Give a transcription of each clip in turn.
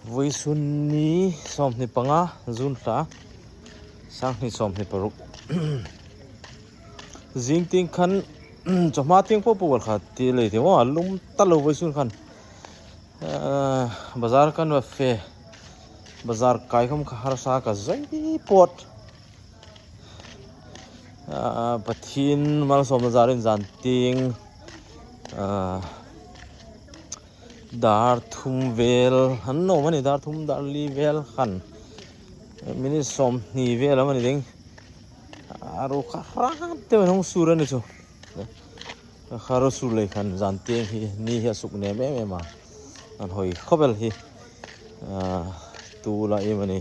Vawisunni 25 June thla 2026 zing ting khan chawhma ting pawh pawh kha ti lei thei maw a lum ta lo vawisun khan bazar kan va fe bazar kai khawm kha harsa ka zai pawt Pathian malsawmna zarin zan ting Dar thum vel an awm a ni dar thum dar li vel khan minute 20 vel awm a ni ding a ro kha hrang deuh in rawng sur a ni chu kha ro sur lei khan zan teng hi ni hi a suk nem em em a an hawi khawvel hi ahh tu la em a ni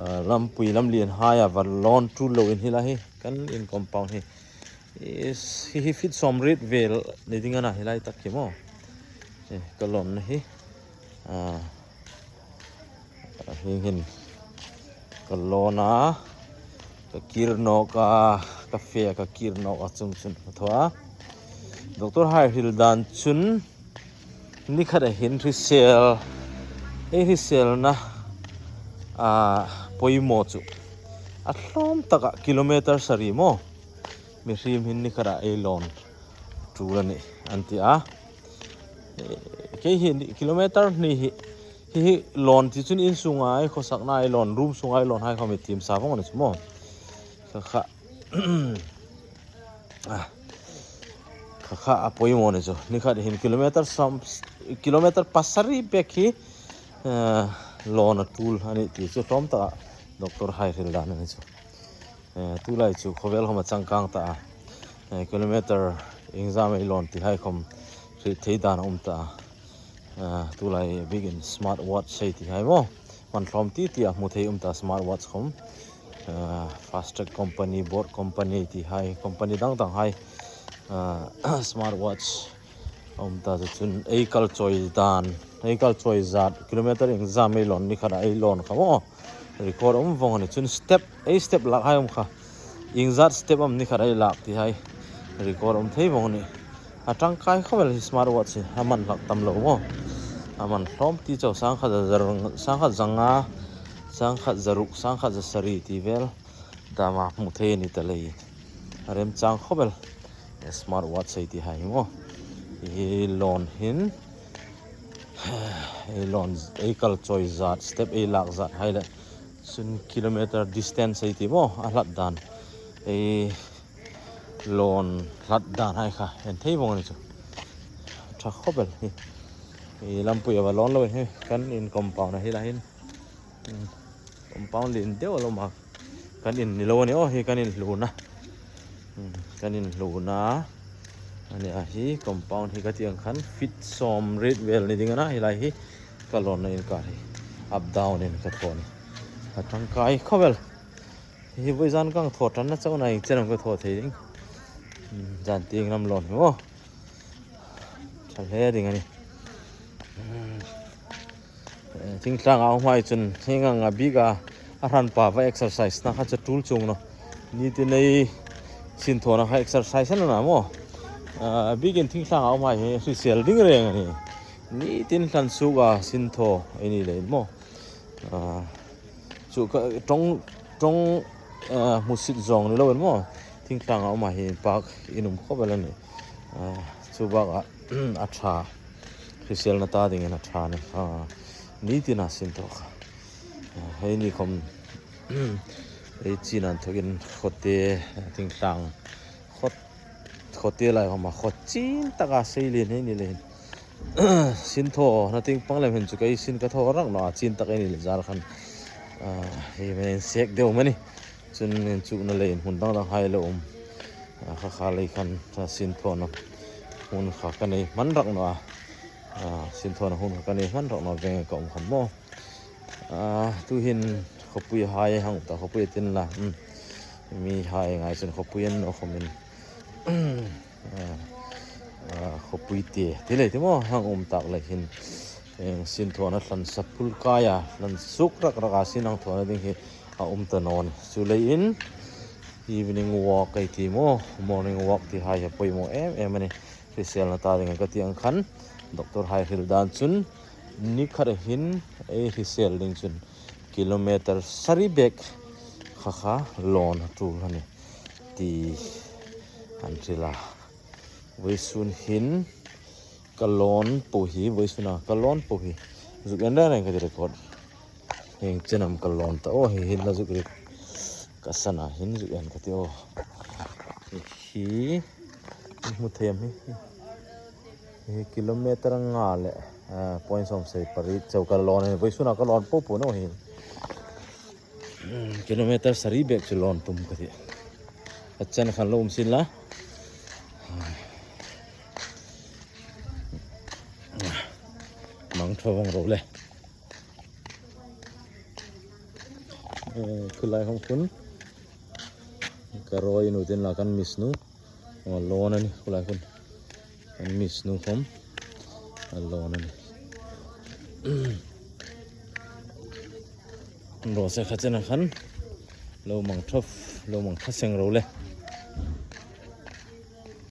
ahh lampui lam lian hai a va lawn tul lo in hi lai hi kan in compound hi. Hei hi fit 80 vel ni ding a na helai tak hi maw hei ka lawnna hi ah heng hian ka lawn a ka kir nawk a ka fe a ka kir nawk a chung chun ka thaw a doctor hairhil dan chun ni khat ah hian hrisel hei hrisel na ah pawimawh chu a hlawm tak ah kilometer sarih maw. Mihrim hi nikhat ah ei lawn tul a ni an ti a kei hi kilometer hnih hi hi hi lawn tih chuan in chunga i khawsak na ai lawn room chunga i lawn hai kha mi tim sa vawng a ni chu maw kha kha kha kha a pawimawh a ni chu nikhat hian kilometer sawm kilometer pasarih pek hi lawn a tul a nih tih chu hlawm takah doctor hairil dan a ni chu. Tulai chu khawvel hawm a changkang ta a, kilometer engzam ei lawn tih hai khawm hrih thei dan a awm ta a, tulai bik in smart watch hei tih hai maw hman hlawm ti tih a hmu thei awm ta smart watch khawm fast track company boat company tih hai company dang dang hai smart watch a awm ta chu chun ei kal chawi dan ei kal chawi zat kilometer engzam ei lawn ni khat ah ei lawn kha maw. Record awm vawng a ni chuan step ei step lak hai awm kha engzat step awm ni khat a i lak tih hai record awm thei vawng a ni a tangkai khawp a ni smart watch hi a man hlak tam lo maw a man hlawm ti chauh sangkhat sangkhat zanga sangkhat zaruk sangkhat zasarih tih vel dama hmuh theih a ni ta lei a remchang khawp a ni smart watch hei tih hai hi maw hi lawn hin. Hei lawn ei kal chawi zat step ei lak zat hai leh chun kilometer distance hei tih maw a hlat dan ei lawn hlat dan hai kha en thei vawng a ni chu tha khawp el hi ih lampui a va lawn lo hei kan in compound ah hi lah in compound lin deuh a lo awm a kan in ni lo a ni aw hei kan in hlun a kan in hlun a. A ni a hi compound hi ka tih ang khan fit 70 vel ni ding a na helai hi ka lawnna inkar hi up down in ka thaw a ni a tangkai khawvel hei hi vawi zan ka ang thaw tan na chauh na eng chen ang ka thaw thei ding zan ting lam lawn hi maw tha hle ding a ni thingtlang ah hmai chun heng ang a bik a a hran pa va exercise na kha chu tul chung no nitin ei chin thawn a kha exercise an na maw a bikin thingtlang ah hmai hi hrisel ding reng a ni nitin hlan suk a sin thaw ei ni leh in maw chu ka tawng tawng hmusit zawng ni lo in maw thingtlang ah hmai hi park inawm khawp vel a ni chu bakah a tha. Hriselna ta dingin a tha ni kha nitin a sin tawh kha hei ni khawm hei chin an thawkin khawte thingtlang khawt khawte lai awm a khawt chin taka sei lian hei ni leh sin thaw na ting pang lem hen chu kei sin ka thaw rang lo a chin tak a ni leh zar khan hei mai an sek deuh mai a ni chun inchuhna leh inhmun dang dang hai la awm kha kha lei khan sin thawhna hmun kha ka nei hman rak nawh a sin thawhna hun kha ka nei hman rak nawh a veng ka awm khan maw tuhin khawpui hai a hang ta khawpui a tin la mi hai ngai chuan khawpui an awm khawmin khawpui te ti leh te maw hang awm tak leh hin eng sin thawhna hlan sa phul kai a hlan suk rak rak a sin ang thawhna ding hi a awm ta nawn chu leiin evening walk a ti maw morning walk tih hai hi a pawimawh em em a ni hriselna ta ding ang ka tih ang khan doctor hai hril dan chun. Ni khat hin ei hrisel ding chun kilometer sarih bek kha kha lawn a tul a ni tih an hrilh a. Vawisun hin ka lawn pawh hi vawisun a ka lawn pawh hi zuk en reng reng ka ti record heng chenam ka lawn ta aw hei hi la zuk ri ka sana hin zuk en ka ti aw hei hi hmu thei ang hi. Hei kilometer nga leh point 78 chauh ka lawn a ni vawi chhunah ka lawn pawh pawh no hei kilometer sarih bek chu lawn tum ka tih a chen khan lo awm sin la mang tha vang ro le khulai hawng hun ka rawi nu ten la kan miss nu. Aw lawn a ni khulai hun an miss nu khawm a lawn a ni rawh se kha chen ah khan lo mang thap lo mang tha seng ro le.